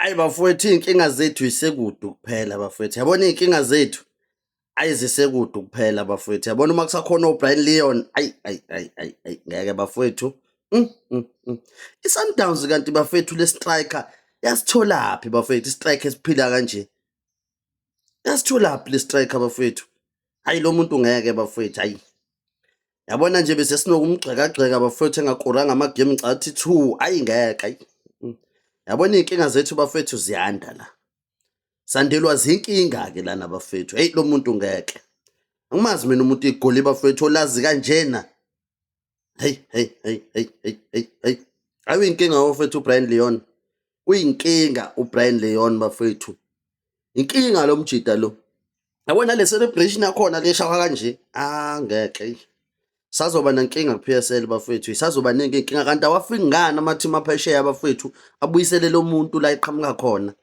Ayi bafowethu, iy'nkinga zethu yisekude kuphela bafowethu. Yabona iy'nkinga zethu ayi zisekude kuphela bafowethu. Yabona uma kusakhona oBrian Leon, ayi ayi ayi ayi ayi ngeke bafowethu. I-Sundowns kanti bafethu le striker yasitholaphi bafethu, i-striker esiphila kanje? Yasitholaphi le striker bafethu? Hayi lo muntu ngeke bafethu, hayi. Yabona nje bese sinokumgxekagxeka bafethu engakoranga ama-game cathi 2, ayi ngeke ayi. Yabona iy'nkinga zethu bafethu ziyanda la. Sandelwa zinkinga-ke lana bafethu. Hey lo muntu ngeke. Angimazi mina umuntu igoli bafethu olazi kanjena. Hey hey hey hey hey hey hey. Ayi uyinkinga bafethu uBrian Leon. Uyinkinga uBrian Leon bafethu. Inkinga lo mjida lo. Yabona le celebration yakhona leshawa kanje. Ah ngeke. Sazoba nenkinga ku-PSL bafethu. Isazoba ningi inkinga kanti awafiki ngani ama-team aphesheya bafethu abuyisele lo muntu la iqhamuka khona.